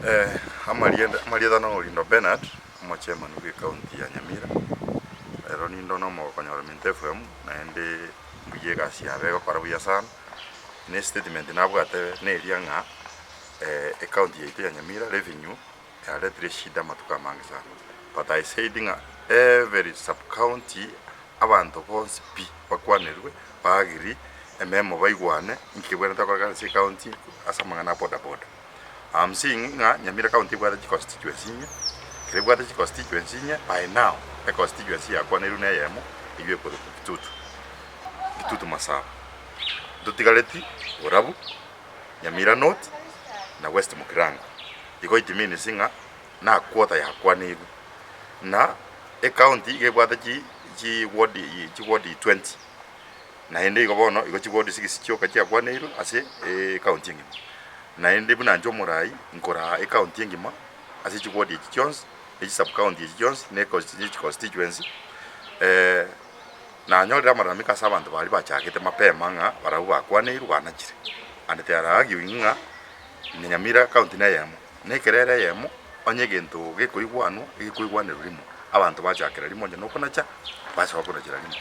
Amarieta na Orindo Bernard, omochairman bwe ecounty ya Nyamira, ero ninde nomogokonyora Minto FM naende mbuya egasi yabo egokora buya sana, na estatement nabwate neria ng'a ecounty yaito ya Nyamira revenue yaretire eshida amatuko amange sana, but I said ng'a every sub county abanto bonsi pi bakwanerwe ba agree ememo baigwane inki kebwenerete gokoreka ase ecounty ase amang'ana a boda boda. I'm seeing ng'a Nyamira county ebwate chiconstituency inye, ekero ebwate chiconstituency inye by now econstituency yakwaneirwe na eyemo eywo ekorokwa Kitutu, Kitutu Masaba. Ntotigareti Borabu, Nyamira North na West Mugirango. Igo it means ng'a na quota yakwaneirwe na ecounty iga ebwate chi chiward chiward 20 naende igo bono igo chiward 6 chioka chiakwaneirwe ase ecounty engima. Naende buna inche omorai nkoraa ecounty engima ase chiward echi chionsi ne chisub county echi chionsi ne chiconstituency nanyorire amalalamiko ase abanto baria bachagete mapema ng'a barabwo bakwaneirwe banachire and they are arguing ng'a Nyamira county neyemo. Na ekerero eyemo, onye egento gekoigwanwa, egekoigwanerwa rimo, abanto bachakera rimo onye nokonacha, bacha bakonachera rimo.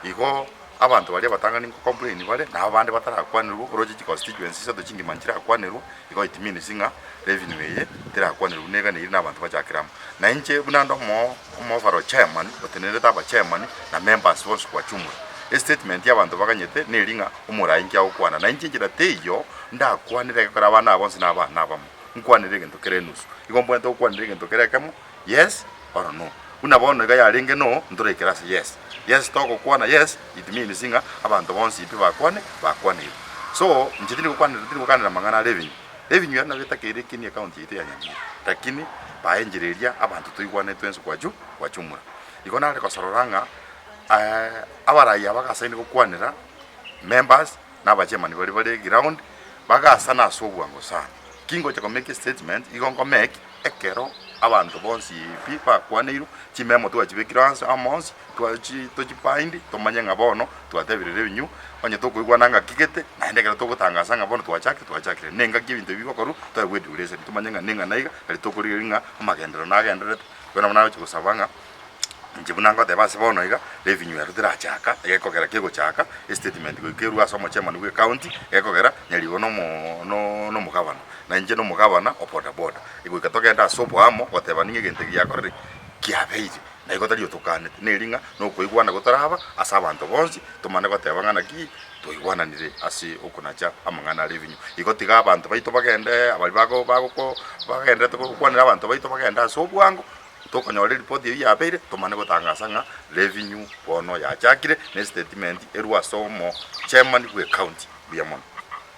Igo abanto baria abatang'ani nko complain bare, na abande batarakwanerwa, oroche chiconstituency isato chingima nchirakwanerwa, igo it means ng'a revenue eye terakwanerwa buna eganeire na abanto bachakere amo. Na inche buna nde omo omoofaro chairman, otenenerete abachairman na members bonsi kwa jumla, estatement ya abanto baganyete neri ng'a omorai inki agokwana, na inche enchera teiyo ndakwanere egekora abana aba bonsi na abana abamo. Nkwanere egento kere enusu. Igo mbwenerete gokwanera egento kere ekemo, yes or no. Buna bono iga yarenge no, ntoraikere ase yes. Yes togokwana yes, it means ng'a abanto bonsi pi bakwane, bakwaneirwe. So, inche tindi gokwanera tindi gokwanera amang'ana are ebinywa. Ebinywa ero nabio etakeire ekinie ecounty yaito ya Nyamira. Lakini, bae enchera eria abanto toigwane twensi kwa ju kwa jumla. Igo nare gosorora ng'a abarai aba bagasaine gokwanera members, na abachairman baria bare ground bagasana ase obwango sana. Ki ngocha ko make statement, igo nko make ekero abanto bonsi pi bakwaneirwe, chimemo twachibekire ase amo onsi, twachi tochibind tomanye ng'a bono twatebire revenue, onye tokoigwana ng'aki gete, naende ekero togotangasa ng'a bono twachakire twachakire. Na engaki ebinto ebi bigokorwa, toegwe eduration tomanye ng'a ning'ana iga, nari tokorigereria ng'a amagenderero nagendererete, bono nabo nagochi gosaba ng'a. Inche buna ngoteba ase bono iga, revenue ero terachaka, egekogera kegochaka, estatement goika erwe ase omochairman bwe ecounty, egekogera nyaribo nomo no nomogabana, na inche nomogabana o bodaboda. Egoika togende ase oboamo goteba ning'a egento eke giakorire ki, kiabeire, na igo tari otokanete, neri ng'a nokoigwana gotaraba ase abanto bonsi, tomane goteba ng'a naki twaigwananire ase okonacha amang'ana a revenue. Igo tiga abanto baito bagende abari bago bagoko bagenderete gokwanera abanto baito bagende ase obwango. Tokonyora eripoti eyio yabeire, tomane gotangasa ng'a revenue bono yachakire, ne estatement erwe ase omo chairman bwe county. Mbuya mono.